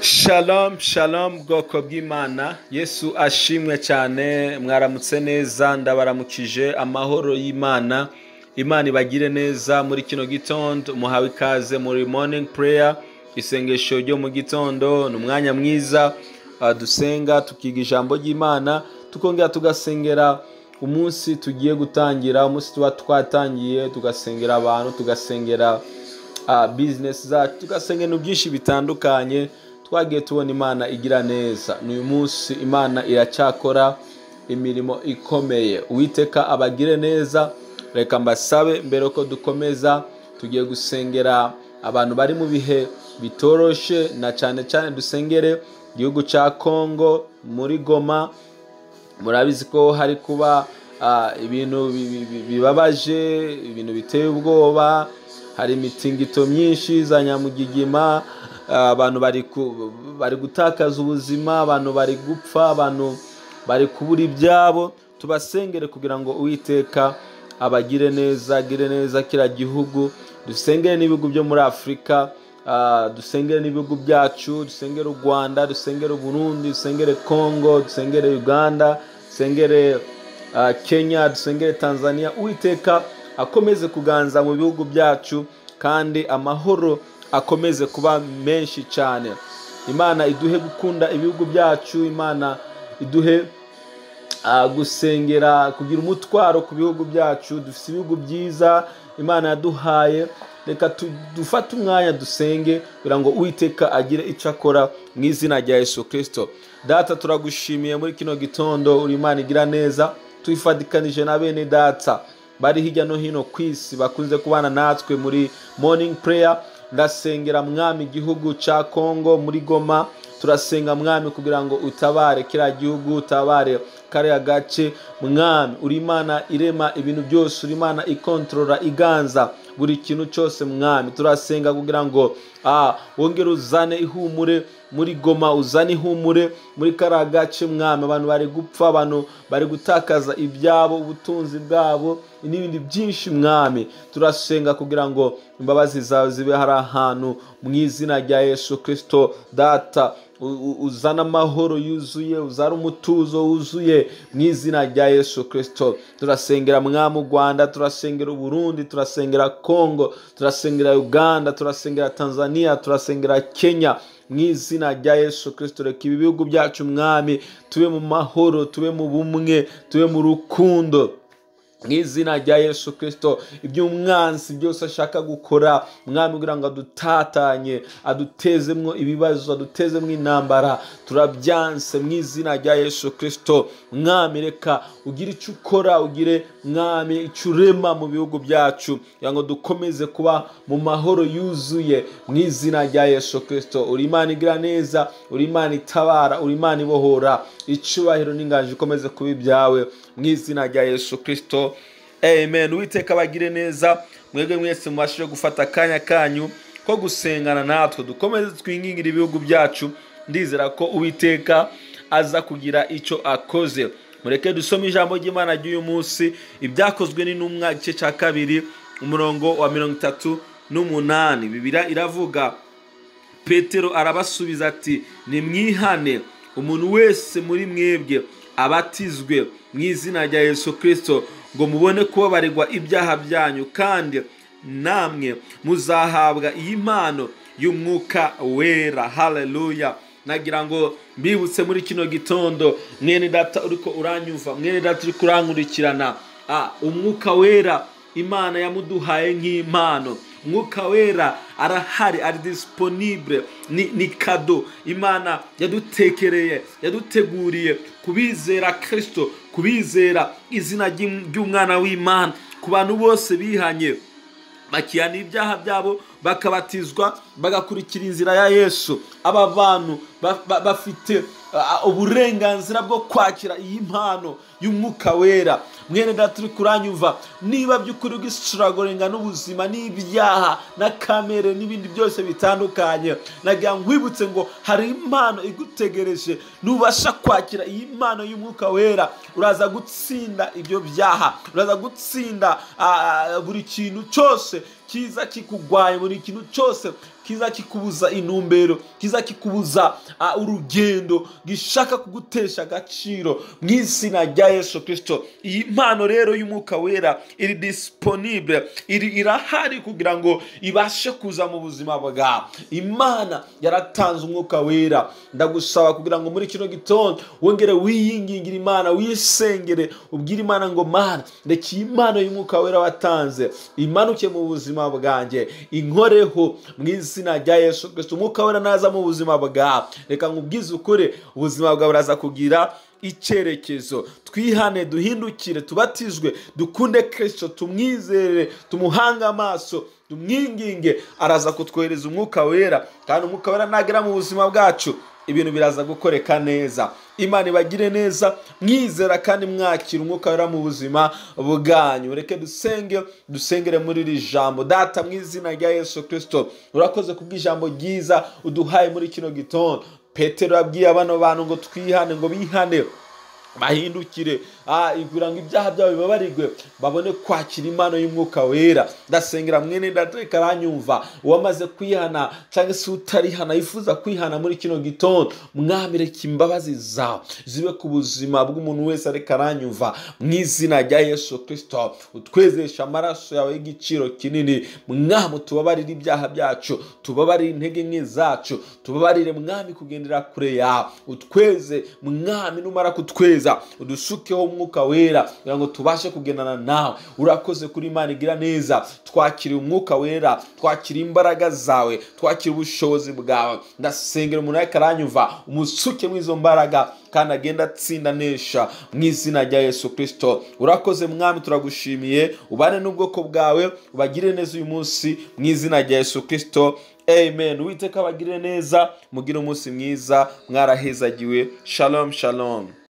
Shalom shalom, bwoko bw'Imana. Yesu ashimwe cyane. Mwaramutse neza, ndabaramukije amahoro y'Imana. Imana ibagire neza muri kino gitondo. Muhawe ikaze muri morning prayer, isengesho ryo mu gitondo. Ni umwanya mwiza dusenga, tukiga ijambo ry'Imana, tukongera tugasengera umunsi tugiye gutangira, umunsi tuba twatangiye, tugasengera abantu, tugasengera business zacu, tugasenga ibintu byinshi bitandukanye. Twagiye tubona Imana igira neza. N'uyu munsi Imana iracyakora imirimo ikomeye. Uwiteka abagire neza. Reka mbasabe mbere ko dukomeza, tugiye gusengera abantu bari mu bihe bitoroshe, na cyane cyane dusengere igihugu cya Kongo muri Goma. Murabizi ko hari kuba ibintu bibabaje, ibintu biteye ubwoba. Hari imitingito myinshi za nyamugigima, abantu bari gutakaza ubuzima, abantu bari gupfa, abantu bari kubura ibyabo. Tubasengere kugira ngo Uwiteka abagire neza, agire neza kiriya gihugu. Dusengere n'ibihugu byo muri Afurika, dusengere n'ibihugu byacu, dusengere u Rwanda, dusengere Burundi, dusengere Congo, dusengere Uganda, dusengere Kenya, dusengere Tanzania. Uwiteka akomeze kuganza mu bihugu byacu, kandi amahoro akomeze kuba menshi cyane. Imana iduhe gukunda ibihugu byacu, Imana iduhe gusengera, kugira umutwaro ku bihugu byacu. Dufite ibihugu byiza Imana yaduhaye. Reka dufate umwanya dusenge kugira ngo Uwiteka agire icyo akora mu izina rya Yesu Kristo. Data, turagushimiye muri kino gitondo, uri Imana igira neza. Twifatikanije na bene data bari hirya no hino ku isi bakunze kubana natwe muri morning prayer. Ndasengera, Mwami, igihugu cya Kongo muri Goma. Turasenga, Mwami, kugira ngo utabare kiriya gihugu, utabare kariya gace. Mwami, uri Imana irema ibintu byose, uri Imana ikontorora, iganza buri kintu cyose. Mwami, turasenga kugira ngo wongere uzane ihumure muri Goma, uzane ihumure muri kariya gace. Mwami, abantu bari gupfa, abantu bari gutakaza ibyabo, ubutunzi bwabo n'ibindi byinshi. Mwami, turasenga kugira ngo imbabazi zawe zibe hari ahantu mu izina rya Yesu Kristo. Data, uzana amahoro yuzuye, uzana umutuzo wuzuye mu izina rya Yesu Kristo. Turasengera, Mwami, u Rwanda, turasengera Uburundi, turasengera Kongo, turasengera Uganda, turasengera Tanzania, turasengera Kenya mu izina rya Yesu Kristo. Reka ibi bihugu byacu, Mwami, tube mu mahoro, tube mu bumwe, tube mu rukundo mu izina rya Yesu Kristo. Iby'umwansi byose ashaka gukora, Mwami, kugira ngo adutatanye, adutezemwo ibibazo, adutezemwo intambara, turabyanse mu izina rya Yesu Kristo. Mwami, reka ugire icyo ukora, ugire, Mwami, icyo urema mu bihugu byacu kugira ngo dukomeze kuba mu mahoro yuzuye mu izina rya Yesu Kristo. Uri Imana igira neza, uri Imana itabara, uri Imana ibohora. Icyubahiro n'inganji ikomeze kuba ibyawe mu izina rya Yesu Kristo, amen. Uwiteka abagire neza mwebwe mwese mubashije gufata akanya kanyu ko gusengana natwe. Dukomeze twingingira ibihugu byacu. Ndizera ko Uwiteka aza kugira icyo akoze. Mureke dusome ijambo ry'Imana ry'uyu munsi, Ibyakozwe n'Intumwa, igice cya 2, umurongo wa 38. Bibiliya iravuga: "Petero arabasubiza ati: 'Nimwihane, umuntu wese muri mwebwe abatizwe mu izina rya Yesu Kristo ngo mubone kubabarirwa ibyaha byanyu, kandi namwe muzahabwa iyi mpano y'Umwuka Wera.'" Haleluya! Nagira ngo mbibutse muri kino gitondo, mwene data uriko uranyumva, mwene data uriko urankurikirana, Umwuka Wera Imana yamuduhaye nk'impano. Umwuka Wera arahari, ari disponible, ni cadeau Imana yadutekereye, yaduteguriye kubizera Kristo, kubizera izina ry'umwana w'Imana, ku bantu bose bihanye, bakihana ibyaha byabo, bakabatizwa, bagakurikira inzira ya Yesu. Aba bantu bafite uburenganzira bwo kwakira iyi mpano y'Umwuka Wera. Mwene data uri kuranyumva, niba by'ukuri ugistrugglinga n'ubuzima n'ibyaha na kamere n'ibindi byose bitandukanye, nagira nkwibutse ngo hari impano igutegereje. Nubasha kwakira iyi mpano y'Umwuka Wera, uraza gutsinda ibyo byaha, uraza gutsinda buri kintu cyose kiza kikugwaye, buri kintu cyose. kiza kikubuza intumbero, kiza kikubuza urugendo, gishaka kugutesha agaciro mu izina rya Yesu Kristo. Iyi mpano rero y'Umwuka Wera iri disponible, irahari kugira ngo ibashe kuza mu buzima bwawe. Imana yaratanze Umwuka Wera. Ndagusaba kugira ngo muri kino gitondo wongere wiyingingira Imana, wisengere, ubwire Imana ngo Mana, reka iyi mpano y'Umwuka Wera watanze imanuke mu buzima bwanjye, inkoreho mu izina rya Yesu Kristo. Umwuka Wera naza mu buzima bwawe, reka nkubwize ukuri, ubuzima bwawe buraza kugira icyerekezo. Twihane, duhindukire, tubatizwe, dukunde Kristo, tumwizere, tumuhange amaso, tumwinginge, araza kutwohereza Umwuka Wera. Kandi Umwuka Wera nagera mu buzima bwacu, ibintu biraza gukoreka neza. Imana ibagire neza, mwizera kandi mwakira Umwuka Wera mu buzima bwanyu. Reke dusenge, dusengere muri iri jambo. Data, mu izina rya Yesu Kristo, urakoze kubw'ijambo ryiza uduhaye muri kino gitondo. Petero yabwiye abano bantu ngo twihane, ngo bihane, bahindukire, kugira ngo ibyaha byabo bibabarirwe, babone kwakira impano y'Umwuka Wera. Ndasengera mwene data aranyumva, uwamaze kwihana cyangwa se utarihana yifuza kwihana muri kino gitondo, Mwami reka imbabazi zawe zibe ku buzima bw'umuntu wese ariko aranyumva mu izina rya Yesu Kristo. Utwezesha amaraso yawe y'igiciro kinini, Mwami, tubabarire ibyaha byacu, tubabarire intege nke zacu, tubabarire Mwami kugendera kure yawe. Utweze Mwami, numara kutweza udusukeho Umwuka Wera kugira ngo tubashe kugendana nawe. Urakoze kuri Imana igira neza. Twakiriye Umwuka Wera, twakiriye imbaraga zawe, twakiriye ubushobozi bwawe. Ndasengera umuntu ariko aranyumva, umusuke mu izo mbaraga kandi agenda atsinda nesha mu izina rya Yesu Kristo. Urakoze Mwami, turagushimiye, ubane n'ubwoko bwawe, ubagire neza uyu munsi mu izina rya Yesu Kristo. Amen. Uwiteka abagire neza, mugire umunsi mwiza, mwarahezagiwe. Shalom, shalom.